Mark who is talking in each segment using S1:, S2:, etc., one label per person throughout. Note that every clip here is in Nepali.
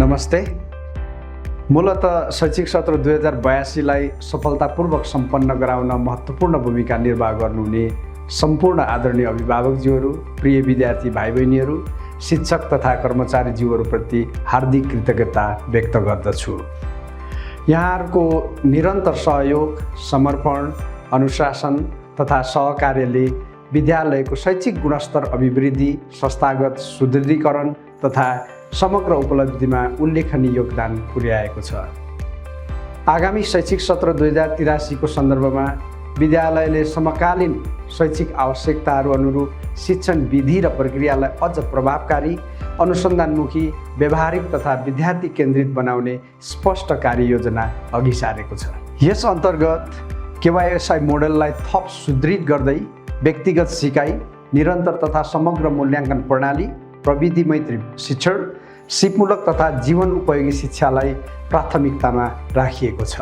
S1: नमस्ते। मूलतः शैक्षिक सत्र 2082लाई सफलतापूर्वक सम्पन्न गराउन महत्त्वपूर्ण भूमिका निर्वाह गर्नुहुने सम्पूर्ण आदरणीय अभिभावकज्यूहरू, प्रिय विद्यार्थी भाइ बहिनीहरू, शिक्षक तथा कर्मचारीज्यूहरूप्रति हार्दिक कृतज्ञता व्यक्त गर्दछु। यहाँहरूको निरन्तर सहयोग, समर्पण, अनुशासन तथा सहकार्यले विद्यालयको शैक्षिक गुणस्तर अभिवृद्धि, संस्थागत सुदृढीकरण तथा समग्र उपलब्धिमा उल्लेखनीय योगदान पुर्याएको छ। आगामी शैक्षिक सत्र 2083 को सन्दर्भमा विद्यालयले समकालीन शैक्षिक आवश्यकताहरू अनुरूप शिक्षण विधि र प्रक्रियालाई अझ प्रभावकारी, अनुसन्धानमुखी, व्यावहारिक तथा विद्यार्थी केन्द्रित बनाउने स्पष्ट कार्ययोजना अघि सारेको छ। यस अन्तर्गत केवाईएसआई मोडेललाई थप सुदृढ गर्दै व्यक्तिगत सिकाइ, निरन्तर तथा समग्र मूल्याङ्कन प्रणाली, प्रविधि मैत्री शिक्षण, सिपमूलक तथा जीवन उपयोगी शिक्षालाई प्राथमिकतामा राखिएको छ।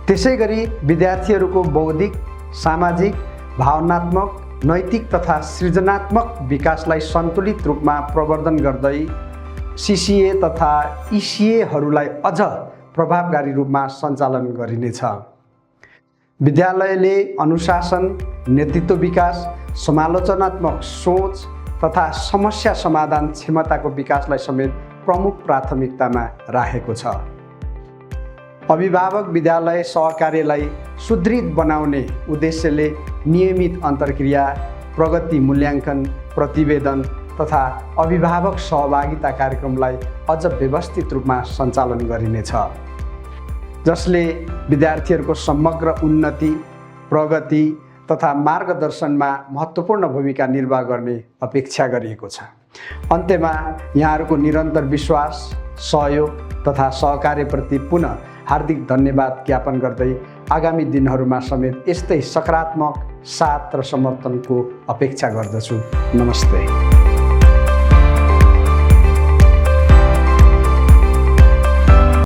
S1: त्यसैगरी विद्यार्थीहरूको बौद्धिक, सामाजिक, भावनात्मक, नैतिक तथा सृजनात्मक विकासलाई सन्तुलित रूपमा प्रवर्धन गर्दै सिसिए तथा इसिएहरूलाई अझ प्रभावकारी रूपमा सञ्चालन गरिनेछ। विद्यालयले अनुशासन, नेतृत्व विकास, समालोचनात्मक सोच तथा समस्या समाधान क्षमताको विकासलाई समेत प्रमुख प्राथमिकतामा राखेको छ। अभिभावक विद्यालय सहकार्यलाई सुदृढ बनाउने उद्देश्यले नियमित अन्तर्क्रिया, प्रगति मूल्याङ्कन, प्रतिवेदन तथा अभिभावक सहभागिता कार्यक्रमलाई अझ व्यवस्थित रूपमा सञ्चालन गरिनेछ, जसले विद्यार्थीहरूको समग्र उन्नति, प्रगति तथा मार्गदर्शनमा महत्त्वपूर्ण भूमिका निर्वाह गर्ने अपेक्षा गरिएको छ। अन्त्यमा यहाँहरूको निरन्तर विश्वास, सहयोग तथा सहकार्यप्रति पुनः हार्दिक धन्यवाद ज्ञापन गर्दै आगामी दिनहरूमा समेत यस्तै सकारात्मक साथ र समर्थनको अपेक्षा गर्दछु। नमस्ते।